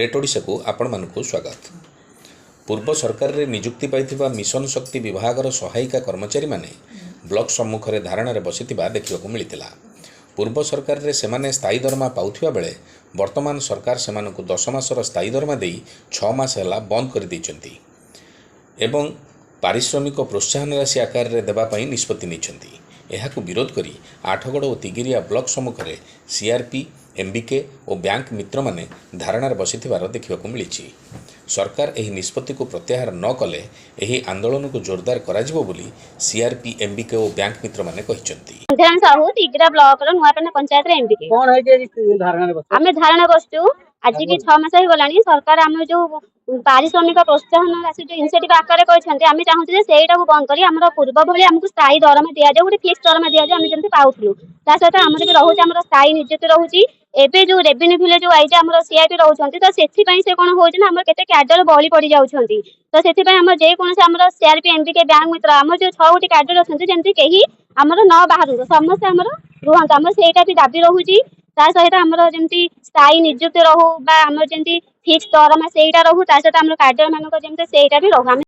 Great ଓଡ଼ିଶାକୁ ଆପଣମାନଙ୍କୁ ସ୍ୱାଗତ। ପୂର୍ବ ସରକାରରେ ନିଯୁକ୍ତି ପାଇଥିବା ମିଶନ ଶକ୍ତି ବିଭାଗର ସହାୟିକା କର୍ମଚାରୀମାନେ ବ୍ଲକ ସମ୍ମୁଖରେ ଧାରଣାରେ ବସିଥିବା ଦେଖିବାକୁ ମିଳିଥିଲା। ପୂର୍ବ ସରକାରରେ ସେମାନେ ସ୍ଥାୟୀ ଦରମା ପାଉଥିବା ବେଳେ ବର୍ତ୍ତମାନ ସରକାର ସେମାନଙ୍କୁ 10 ମାସର ସ୍ଥାୟୀ ଦରମା ଦେଇ 6 ମାସ ହେଲା ବନ୍ଦ କରିଦେଇଛନ୍ତି ଏବଂ ପାରିଶ୍ରମିକ ପ୍ରୋତ୍ସାହନ ରାଶି ଆକାରରେ ଦେବା ପାଇଁ ନିଷ୍ପତ୍ତି ନେଇଛନ୍ତି। ଏହାକୁ ବିରୋଧ କରି ଆଠଗଡ଼ ଓ ତିଗିରିଆ ବ୍ଲକ ସମ୍ମୁଖରେ ସିଆର୍ପି, ଏମ୍ବିକେ ଓ ବ୍ୟାଙ୍କ ମିତ୍ରମାନେ ଧାରଣାରେ ବସିଥିବାର ଦେଖିବାକୁ ମିଳିଛି। ସରକାର ଏହି ନିଷ୍ପତ୍ତିକୁ ପ୍ରତ୍ୟାହାର ନ କଲେ ଏହି ଆନ୍ଦୋଳନକୁ ଜୋରଦାର କରାଯିବ ବୋଲି ସିଆର୍ପି, ଏମ୍ବିକେ ଓ ବ୍ୟାଙ୍କ ମିତ୍ରମାନେ କହିଛନ୍ତି। ସନ୍ଧ୍ୟାରାଣୀ ସାହୁ, ତିଗିରା ବ୍ଲକର ନୂଆପାଟଣା ପଞ୍ଚାୟତର ଏମବିକେ। କଣ ହେଇଛି ଆଜି ଧାରଣାରେ ବସ? ଆମେ ଧାରଣା ବସିଛୁ, ଆଜିକି 6 ମାସ ହେଇଗଲାଣି। ସରକାର ଆମର ଯୋଉ ପାରିଶ୍ରମିକ ପ୍ରୋତ୍ସାହନ ରାଶି ଯୋଉ ଇନସେଣ୍ଟିଭ ଆକାରରେ କହିଛନ୍ତି, ଆମେ ଚାହୁଁଛୁ ଯେ ସେଇଟାକୁ ବନ୍ଦ କରି ଆମର ପୂର୍ବ ଭଳି ଆମକୁ ସ୍ଥାୟୀ ଦରମା ଦିଆଯାଉ, ଗୋଟେ ଫିକ୍ସ ଦରମା ଦିଆଯାଉ, ଆମେ ଯେମିତି ପାଉଥିଲୁ। ତା ସହିତ ଆମର ବି ରହୁଛି, ଆମର ସ୍ଥାୟୀ ନିଯୁକ୍ତି ରହୁଛି। ଏବେ ଯୋଉ ରେଭିନ୍ୟୁ ଭିଲେଜ ଯୋଉ ଆଇଛି, ଆମର ସିଆଇପି ରହୁଛନ୍ତି, ତ ସେଥିପାଇଁ ସେ କଣ ହଉଛି ନା ଆମର କେତେ କ୍ୟାଡର ବଳି ପଡି ଯାଉଛନ୍ତି। ତ ସେଥିପାଇଁ ଆମର ଯେକୌଣସି ଆମର ସିଆରପି, ଏମବିକେ, ବ୍ୟାଙ୍କ ମିତ୍ର, ଆମର ଯୋଉ 6 ଗୋଟି କ୍ୟାଡର ଅଛନ୍ତି, ଯେମିତି କେହି ଆମର ନ ବାହାରନ୍ତୁ, ସମସ୍ତେ ଆମର ରୁହନ୍ତୁ, ଆମର ସେଇଟା ବି ଦାବି ରହୁଛି। ତା ସହିତ ଆମର ଯେମିତି ସ୍ଥାୟୀ ନିଯୁକ୍ତି ରହୁ ବା ଆମର ଯେମିତି ଫିକ୍ସ ଦରମା ସେଇଟା ରହୁ, ତା ସହିତ ଆମର କ୍ୟାଡର ମାନଙ୍କ ଯେମିତି ସେଇଟା ବି ରହୁ। ଆମେ